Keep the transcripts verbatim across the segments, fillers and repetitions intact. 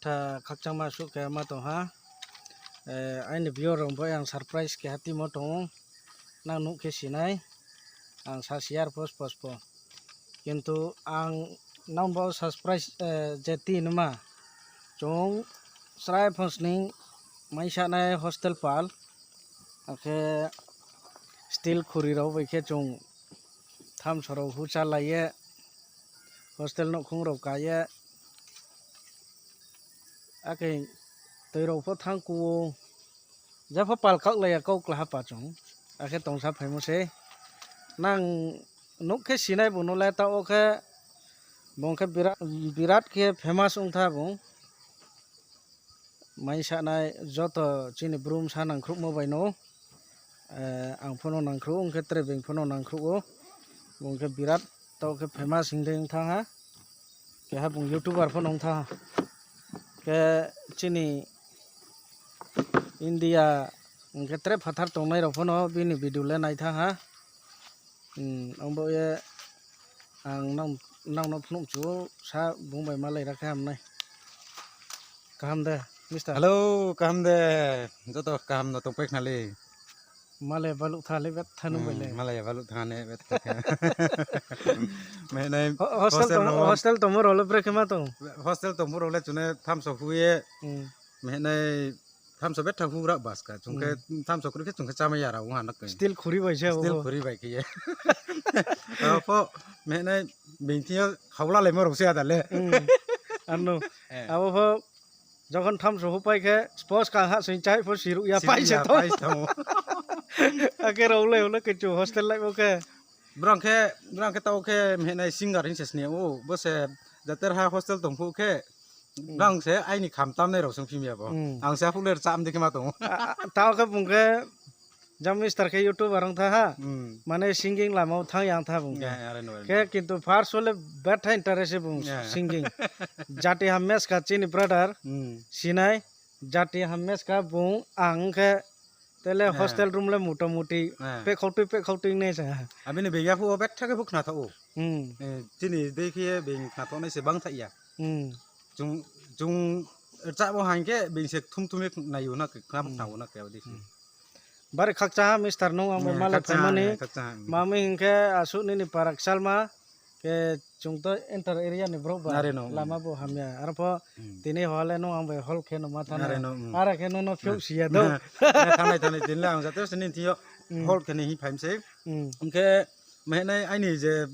Tha khakchangma suh khe ma tong ha. Eh, aini viewer rao bo ang surprise keha timo tong ou. Nang nuh khe sinai. Ang sa si ya arpho spospo. Kintu ang nang bo surprise, eh, je ti nma. Chung srai phang sning maisanai hostel pal. Akhe steel khuri rao bai khe chung thamso rao huchalai ye, hostel nouhkhong rao ka ye, akhe toi rao pho thang ku ou, jepho pal kaohlai ya kau klaha pa chung, akhe tongsa phaimo se. Nang nuh khe sinai bung no le taoh wo khe, bung khe bira-, birat khe famous ong tha bung. Maisanai joto chini bru bsa nangkhruhmo bai no, eh, ang pho no nangkhruh, ong khe tre being pho no nangkhruh ou. Bung khe birat, taoh khe famous hing de ong thanng ha. Keha bung YouTuber pho no ong thanng ha. Khe chini India, ong khe tre phathar tongnai rao pho no bini video le nai thanng ha. Hmm, abo ye ang nang, nang no phnuh chu sa bung bai malai ra khe ham nai. Kaham de, mister? Hello, kaham de. Joto kaham no tongpai khna le. Malai baluh tha le bet tha nung bai le. Hmm, malai baluh tha ne bet tha khe. Mehnai ho-, hostel hostel tong, rao hostel tongmo rao le bre khe ma tong? Hostel tongmo rao le chung ne thamso hu ye. Hmm. Mehnai thamso betha hu ra baska. Chung khe, hmm, thamso kroi khe chung khe chámai ya rao ong ha na khe. Steel khuri bai se. Steel khuri bai khe ye. Abo pho mehnai being thing yo khaulalaimo rao se ada le. Hmm. Ano. Eh. Abo pho jokhon thamso hu pai khe, spos kang ha sing chai pho siruh ya, siruh pai se ya, tong. Pai se tong. Akhe rao le, hole khe chung hostel life o khe. Brang khe, brang khe taoh khe mehnai singer hing se sini ou, bo se jater ha hostel tong phuh khe, hmm, brang se aini kham tamnai rao sung phim ya bo. Hmm. Ang se aphuh le rcham di khe ma tong ou. A, a, taoh khe bung khe, jang mister khe YouTuber ong tha ha. Hmm. Mane singing lama wo thanng yang tha bung khe. Ya, ya, are no, are no. Khe kintu first wo le betha interest se bung, ya, singing. Jati Hammes kha chini brother. Hmm. Sinai. Jati Hammes kha bung ang khe tele, eh, hostel room le motamuti, eh, pekhautui, pekhautui nai sa. Abini being ya phuh wo betha khe phuh khna thaoh ou. Hmm. Eh, chini dei khe ye being khna thaoh nai se bang thaih ya. Hmm. Chung, chung rchah bo haing khe being se thum thum ye nai ou na khe, khna phuh khna ou na khe, abo dei se. Hmm. Bari khakchang ha, mister, nung ang bai, eh, malai khakchang ha, phaimani. Eh, khakchang ha. Mami hing khe asuh nini para kchalma. Khe chung to inter area ni brouh ba, are no, lama bo hamya. Aro pho, hmm, tini hole nung ang bai hol khe no ma thanng nai. Are no, hmm. Are khe nung no phiouh si ya do. Thanng nai, thanng nai, tini le ang jate se nini thing yo, hmm, hol khe ni hing phaim se. Hmm. Hing khe mehnai aini je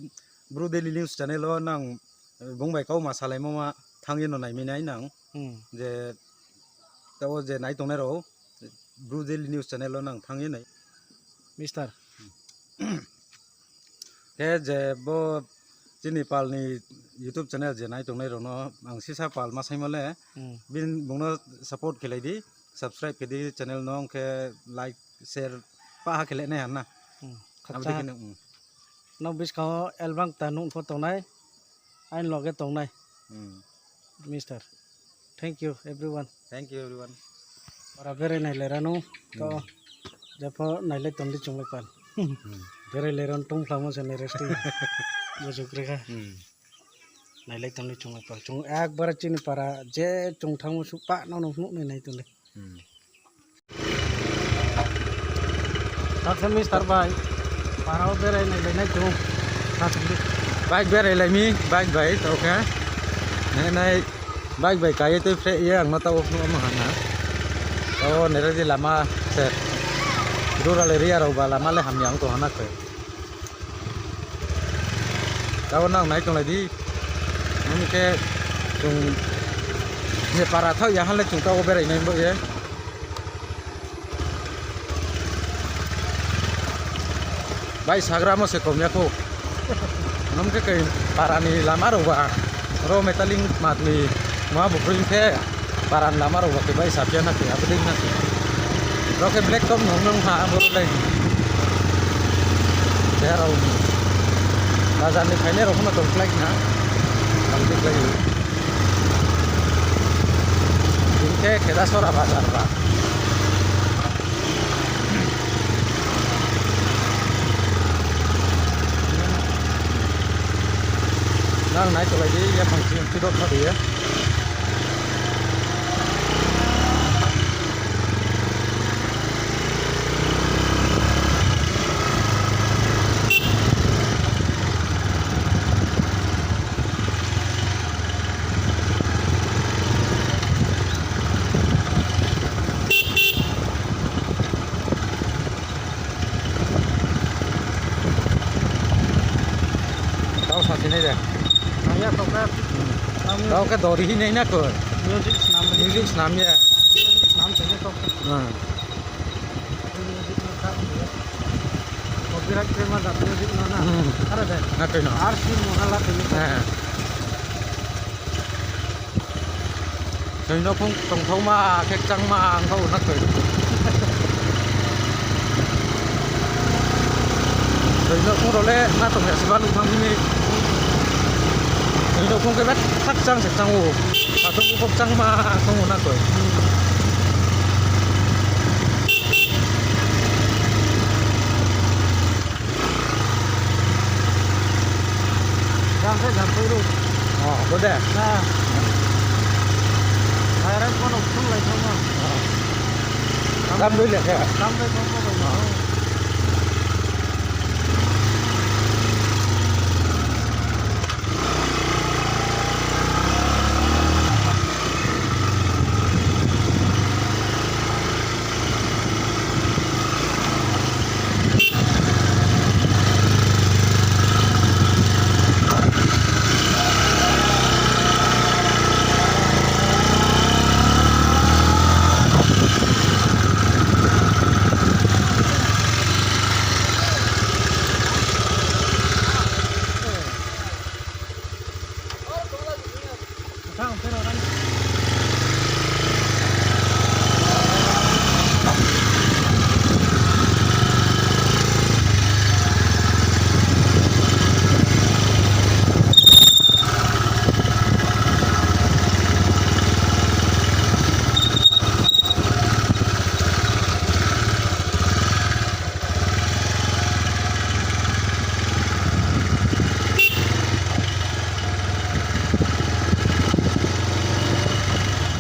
Bru Daily News channel wo nang, eh, bung bai kau ma salaimo ma thanng ye no naimai nai nang. Hmm. Je, taoh je nai tongnai rao, Bru Daily News channel wo nang thanng ye nai. Mister. Khe je bo chini pal ni YouTube channel je nai tongnai rao no ang sisa pal ma saingmo le, hmm, bini bung no support khe lai di, subscribe khe di channel no, ong khe like, share, paha khe le nai ha na. Hmm. Abo dei khe nung, hmm. Nrao buskang wo album kta nuh pho tongnai, aini loge tongnai. Hmm. Mister. Thank you, everyone. Thank you, everyone. Para berai nailai ra no, to, hmm, jepho nailai tong di chung bai pal. Hmm. Berai lai ra no tong phlamo se nai resti. Buju kre kha. Hmm. Nailai tong di chung bai pal. Chung ekbar chini para je chung thanngmo suh pa no no nuh nai nai tong di. Hmm. Takhe mister bai, para wo berai nailai nai tong. Bike berai lai mi, bike bai, tau khe. Nai nai, bike bai kai ye tui phreh ye ang no tau phnuh ma ha na. Tau nai ra di lama se. Rural area rao ba lama le hamya ong tong ha na khe. Tau nang nai tonglai di. Nung khe chung je para thaoh ya ha le chung tau berai nai bo ye. Bai sagra mo se kom ya khou. Nung khe khe para ni lama rao ba. Ro metaling mat ni ma bu kroi khe. Para ni lama rao ba khe bai saphi ya na khe, abo dei na khe. Rao khe black top nung nung ha, abo rao le. Keha rao. Bazar ni phainai rao pho no tongkhlai na. Tongkhlai. Tini khe Khedasora bazar ba. Nang nai tolai di, yaphang chini pidok ma di ye. Oke, dori hi nai na koi. Music snam ri. Music snam ya. Snam tong to. Hmm. Music no kha. Copyright khe ma jat music no na. Hmm. Are de. Na koi no. Ar si mo hala tong. Eh. Soi no phung tongthao ma, khe kchang ma, ang kau na koi. Soi no phung rao le na tong ya se ba lung thang bini. Soi no phung khe betha kchang se kchang ou. Sa tong kau kchang ma, tong ou na koi. Jang khe jang khe ru. Oh, bo de? Na. Direct kono phung lai thang ma. Dam doi le khe. Dam doi thang ma bai. Oh.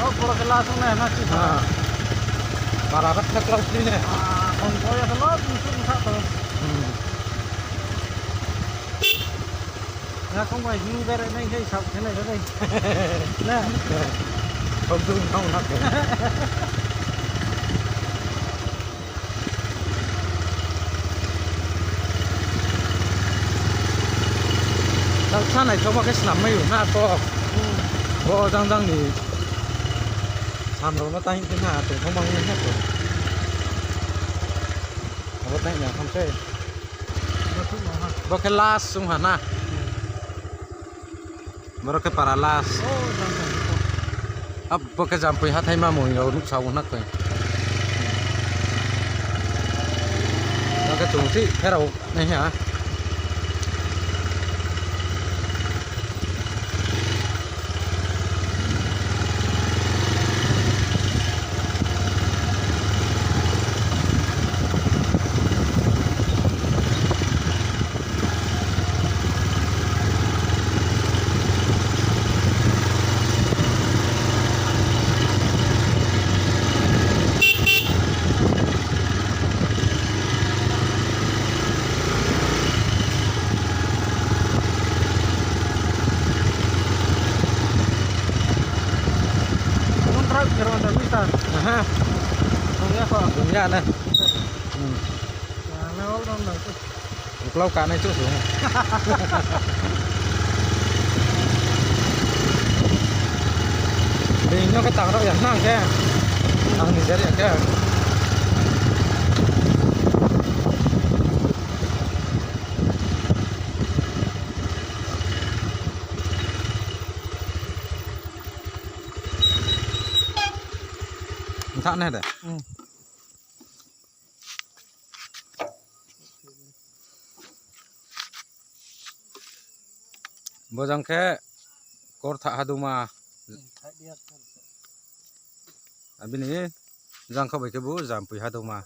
Kau pura khe last ong nai na si. Ha. Para khe thek last ni ne. Ah, kong koi ya khe last ni sung sa to. Hmm. Na kong bai hing bere nai khe sa khe nai khe nai. Na. Kau dung kau na khe. Taoh sa naithaoma khe snam mai ou na to. Hmm. Bo jang jang ni sam rao no tang khe na tongthao mang nai na to. Abo tang ya tham se. Bo khe last sung ha na. Hmm. Boro khe para last. Oh, jang jang. Abo khe Jampui hathái ma mui rao nuhsa ou na koi. Bo khe chung si pherao nai ha. Nung truck khe rao da, mister? Aha. Nung ya kho? Nung ya na. Hmm. Ang na all round na. Uklau kanai chuh sung. Bini no khe tang rao ya nang khe. Ang ni jari ya khe. Mtha nai de. Hmm. Bo jang khe Korthah Haduma. Abini jang kho bai khe bo Jampui Haduma.